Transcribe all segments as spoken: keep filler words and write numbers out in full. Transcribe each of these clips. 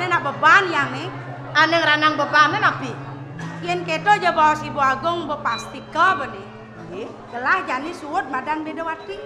Nak beban yang ni. Ané ngranang bebané napi? Yén kéto ja baos Ibu Agung bepastika bani. Nggih. Gelah jani suud madan Bidawati.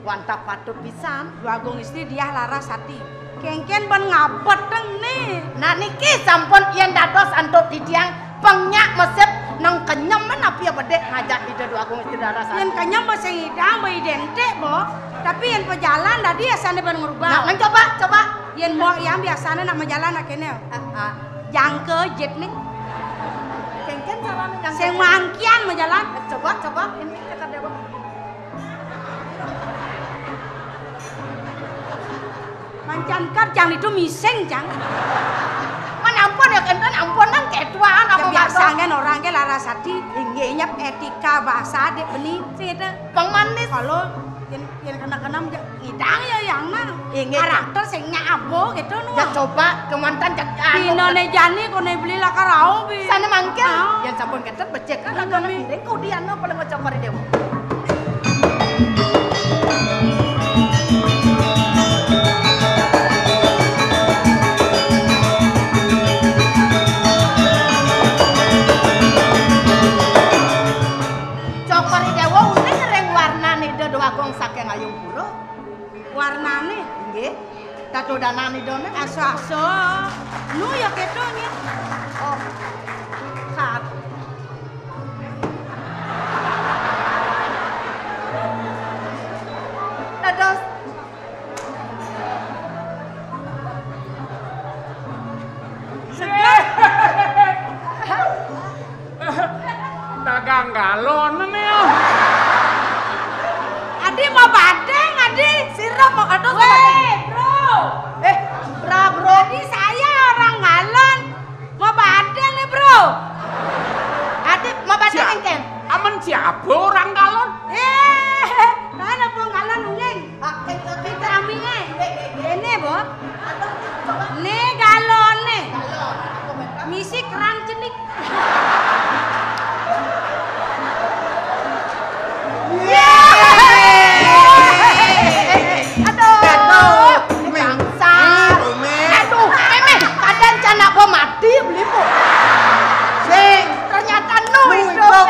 Wantah patut pisan. Ibu Agung Istri diah Larasati. Kéngkén ban ngabet teng ni. Nah niki sampun yén dados antuk titiang pang nyak mesip nang kenyem napi ya bedik ngajak Ida Dwagung Istri Larasati. Yén kenyem ba sing idang ba identik, Bo. Tapi yén pajalan dadi asané ban ngrubah. Nah, nang coba, coba. Yén Mbok yang biasané nak majalan nak kéné. Ah, ah. Jangka jit nih. Kéngkén carané jangka. Sing mangkian majalan. Coba, coba. Ini cakar dewa. Mancan kar cang itu mising cang. Man ampun ya kénten ampun nang ketuaan apa biasa kan orang ke Larasati. Inggih nyep etika bahasa dek beni sing itu. Pang manis. Kalau yén yén kena-kena ngidang ya yang nah. Inggih. Karakter sing nyak abo gitu nu. Ya coba kemantan cek anu. Dinoné jani koné beli lakar rauh bi. Sana mangkir. Yén sampun kénten becik kan lakar piring kudian no paling cokor dewa. Cokor dewa uning ring warnané Ida Dwagung saking Ayung Pura. Warnané? Nggih. Tatodanan Idané? Aso-aso. Nu ya kéto nya. Oh. Kat. Dados. Seger. Dagang galon nih. Adi mau badeng, Adi. Sirep mau aduh. Weh, bro. Eh, bra, bro. Adi saya orang galon. Mau badeng nih, bro. Adi mau badeng engken. Amen siapa orang galon? Eh, mana pun galon ungeng. Ini, Bo. Ini galoné. Misi keran cenik. Aduh. Aduh, Mémé. Aduh, Mémé, kadang canak gua mati beli, Bu. Sing. Ternyata nu itu, Bu.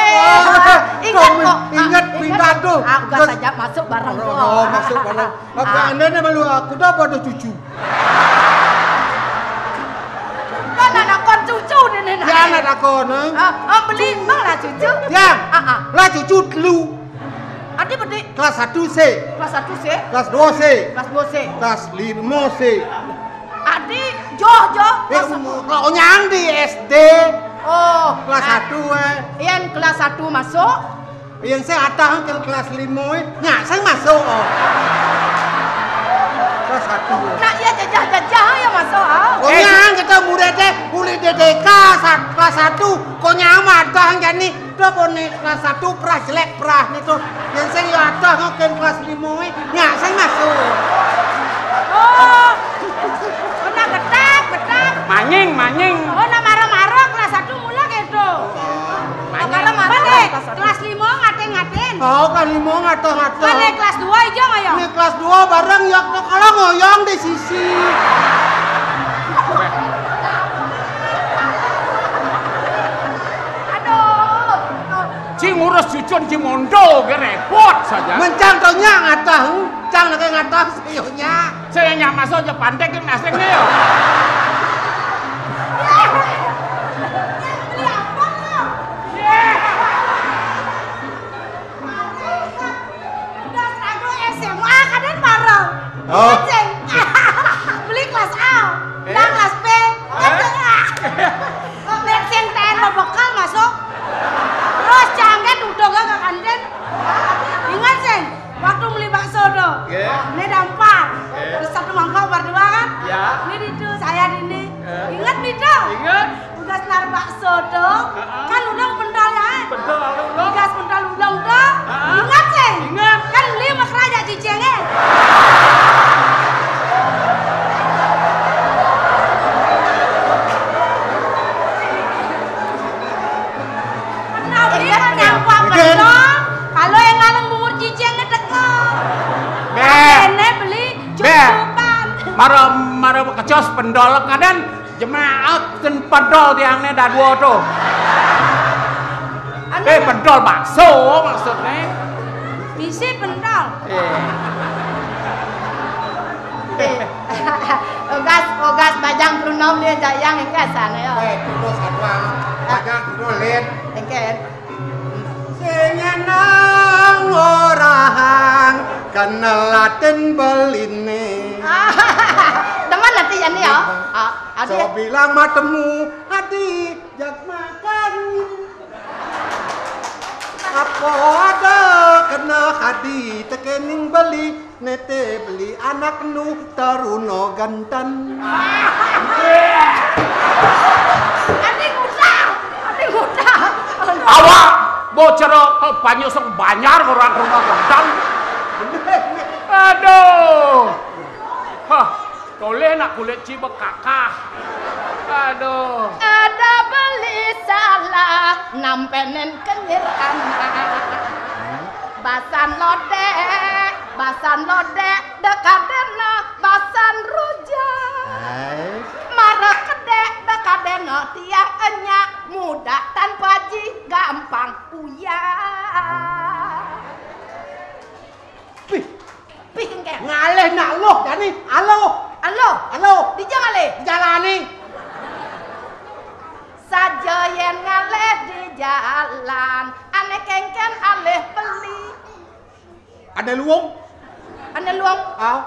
Ingat kok. Ingat pindah tuh. Ah, enggak saja masuk bareng kok. Oh, masuk bareng. Apa andene malu aku dah pada cucu. Kan anak kon cucu ini. Ya anak aku, nah. Ah, beli malah cucu. Ya. Ah, ah. Lah cucu telu. Adi bedi. Kelas satu C. Kelas satu C. Kelas dua C. Kelas dua C. Kelas lima C. Adi joh joh. Eh, kelas satu. Kalau nyang di S D. Oh, kelas satu eh. Yang kelas satu masuk. Yang saya atah ke kelas lima eh. Nyak saya masuk oh. Kelas satu eh. Nak ya jajah-jajah ya masuk ah. Oh, nyang kita murid eh boleh D D K kelas satu. Kok nyang atah jani. Dah pun ni kelas satu perah jelek perah ni tu. Yang saya atah ke kelas lima eh. Nyak saya masuk. Oh. Pernah getap, getap. Manying, manying. Oh, nak marah-marah kelas satu mula gitu. Marah-marah kelas satu. Kelas lima ngaten-ngaten. Oh, kelas lima ngata-ngata. Mana kelas dua aja ayo. Ini kelas dua bareng ya kalau ngoyong di sisi. Aduh. Ci ngurus cucun ci mondo ge repot saja. Mencang to nyak ngatah, cang lagi ngatah sayonya. Saya nyak masuk aja pantek yang naseng nih. Beli apa lo? Udah seragu S M A kadang bareng. Oh. Beli kelas A, eh? Nah kelas B. Eh? Ada A. Kok sing ten mau bekal masuk. Terus jangket udah gak ke kantin. Ingat sih, waktu beli bakso tuh. Nggih. Ini ada empat. Nggih. Terus satu mangkok berdua kan? Ya. Ini di itu saya di ini. Ingat mi tuh? Ingat. Tugas nar bakso tuh. Heeh. Kan udah pentol ya? Pentol, udah. Tugas pentol ulang tuh. Heeh. Ingat sih? Ingat. Kan beli mau kerja cicingnya. Kenapa beli nyampa pentol? Kalau yang ngalem bubur cicingnya teko. Beh. Ini beli cucupan. Mara mara kecos pentol kadan. Jemaat sing pentol tiangné dadua to. Anu, eh, pentol bakso maksudné. Misi pentol. Eh. Eh. Ogas, ogas bajang Bruno, dia jayang engké sané ya. Eh, terus apa? Bajang Bruno, Lin. Engké. Sing nyeneng orahang kenelatin beliné. Demen ati ya nih ya. Ah, adi. So bilang matemu adi jak makan. Apa ada kena hadi tekening beli, nete beli anak nu taruna gantan. Adi ngudah, adi ngudah. Awak bocor, eh, banyu sing banjar orang rumah gantan. Aduh. Hah. Toleh nak kulit cibek kakah. Aduh. Ada beli salah, nampenin kenyir anak. Basan lodék, basan lodék, dekadena, basan rujak. Hai. Mara kedék, dekadena, tiang enyak, muda tanpa ji, gampang uyah. Pih. Pih engké. Ngalih nak luh jani, aluh. Aluh. Aluh. Dija ngalih? Jalani. Saja yén ngalih di jalan, ané kéngkén alih beli. Ané luung. Ané luung. Au.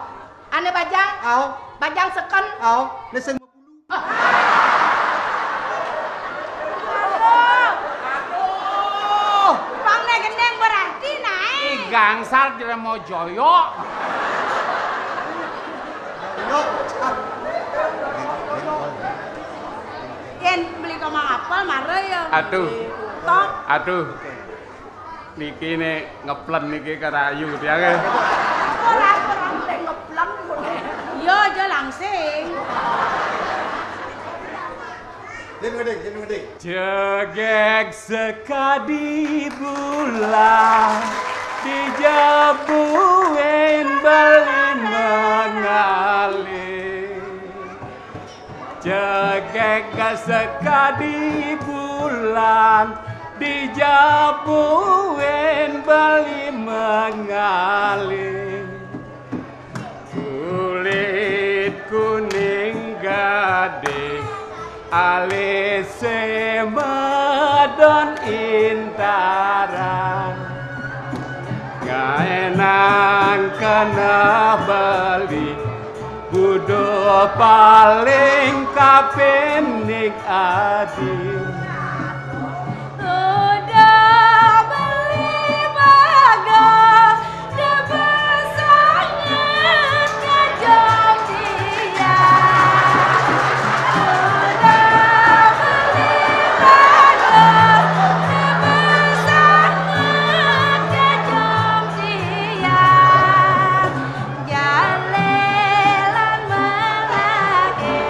Ané bajang. Au. Bajang seken. Au. Né sing Aduh. Pang né gendeng berarti naé. Ih, gangsal Jremo Joyo. Yén beli ka Mang Apel mara ya. Aduh. Tok. Aduh. Niki né ngeplen niki karayu tiangé. Ora, ora, ora ngeplen koné. Iya, aja langsing. Yen ngeding, yen ngeding. Jegég sekadi bulan dijabuin beli mengalih. Jegég sekadi bulan dijabuin beli mengalih. Kulit kuning gading, alise madon intaran. Ngaenang kena beli, budo paling kapining adi. Udah beli baga, udah besanget kajong dia. Udah beli baga, udah besanget kajong dia. Jalelan melaki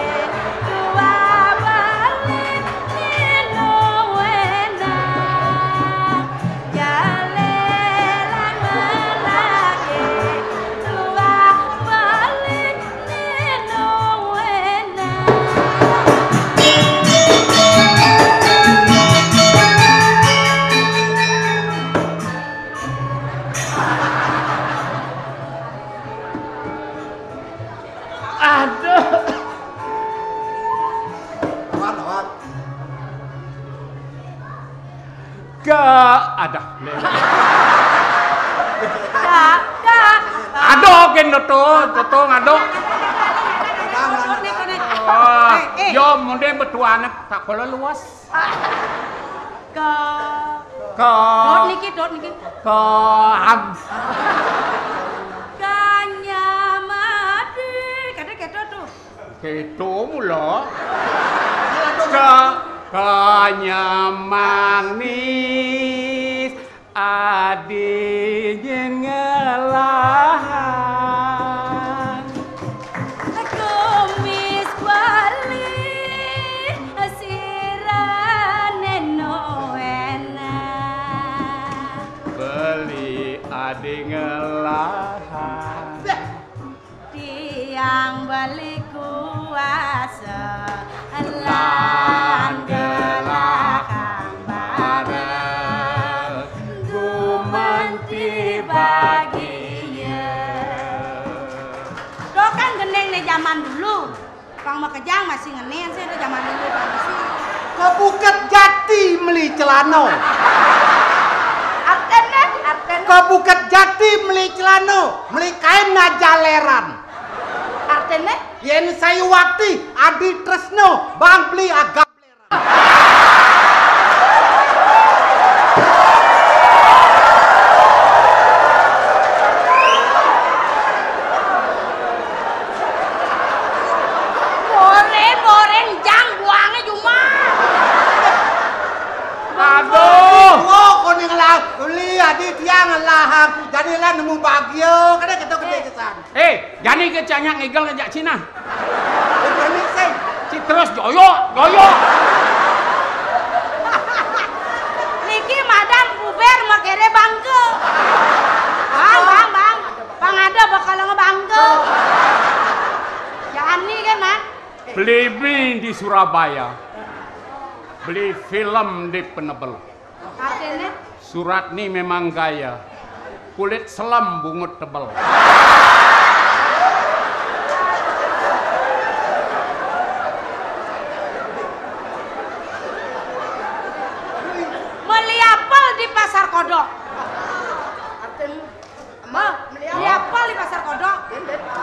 dua balik ninu wena. Jalelan melaki dua balik ninu wena. Aduh. Lawan, lawan. Ka, adah. Ka, ka. Aduh, ken to, to, to, aduh. Koné, koné. Oh, eh, eh. Yo, mending betuane tak kala luas. Ka. Ka. Dot niki, dot niki. Ka. Kanyamati. Kadé kéto to. Kéto mula. Ka, kanyamanis adi nyén ngelahan. Kumis bali sirane no enak. Beli adi ngelahan. Tiang beli kuasa Jang masih ngenen sih, itu zaman dulu banget sih. Ke Bukit Jati meli celana. Artene, artene. Ke Bukit Jati meli celana, meli kain ngajaleran. Artene? Yen Sayuwakti, Adi Tresno, bang beli agam. Boren, boren, jang buange jumah. Aduh. Oh, kuning lah, uli adi tiang lah, jadi lah nemu bahagia, kada kita gede kesan. Eh, jani ke cak nyak ngigel ngejak Cina. Jani sing. Ci terus joyok, joyok. Niki madan puber makere bangke. Bang, bang, bang. Bang ada bakal ngebangke. Jani kan, Mak? Beli mie di Surabaya. Beli film di Penebel. Artine? Suratni memang gaya. Kulit selem bungut tebel. Meli apel di Pasar Kodok. Artine? Mah, meli apel di Pasar Kodok.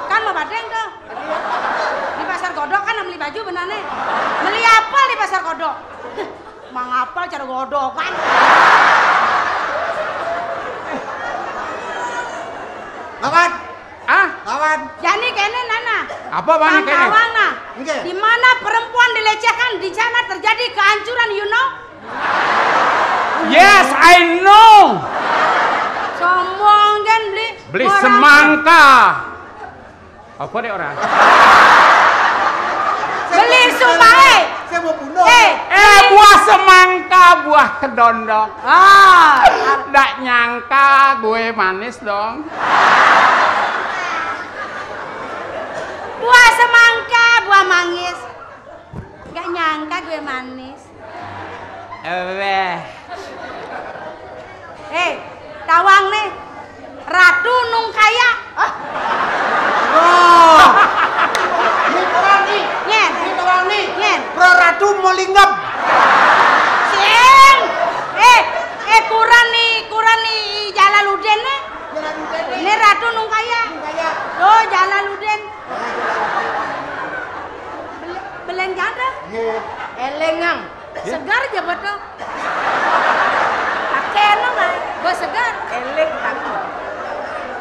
Kan mau badeng tuh. Di Pasar Kodok kan meli baju benane. Meli apel di Pasar Kodok. Mang apel cara godokan. Lawan. Ah? Lawan. Jani kene nana. Apa bang kene? Tawang nah. Di mana perempuan dilecehkan, di sana terjadi kehancuran, you know? Yes, I know. Sombong kan beli. Beli semangka. Apa deh orang? Beli semangka, eh. Saya mau bunuh. Eh, eh, buah semangka, buah kedondong. Ah, ndak nyangka gue manis dong. Buah semangka, buah manggis. Nggak nyangka gue manis. Eweh. Eh, tawang nih. Ratu Nungkaya. Ah. Oh. Ini orang nih. Nyen. Ini orang nih. Nyen. Pro Ratu Molinggap. Sing. Eh, eh, kurang nih, kurang nih Jalaluddin nih. Jalaluddin nih. Ini Ratu Nungkaya. Nungkaya. Tuh, Jalaluddin. Belen janda. Elengang. Segar aja betul. Pakai anu nggak? Gue segar. Eleng kan.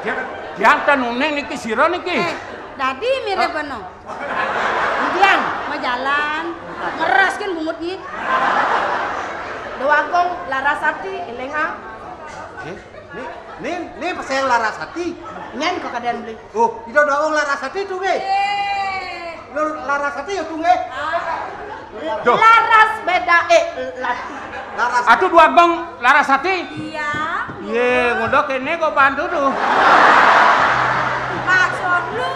Dia, dia enten uneng niki sira niki. Eh, dadi mirip anu. Undian. Mau jalan. Ngeres kan bungut nih. Dewagong Larasati, elengang. Eh, nih, nih, nih saya Larasati. Nyen kok keadaan beli. Oh, ida dawang Larasati tuh, nggih. Lu Larasati ya tuh, nggih. Duh. Laras beda, eh, lati. Laras. Atuh dua gong Larasati. Iya. Ye, ngodok kene kok bantu tuh. Maksud lu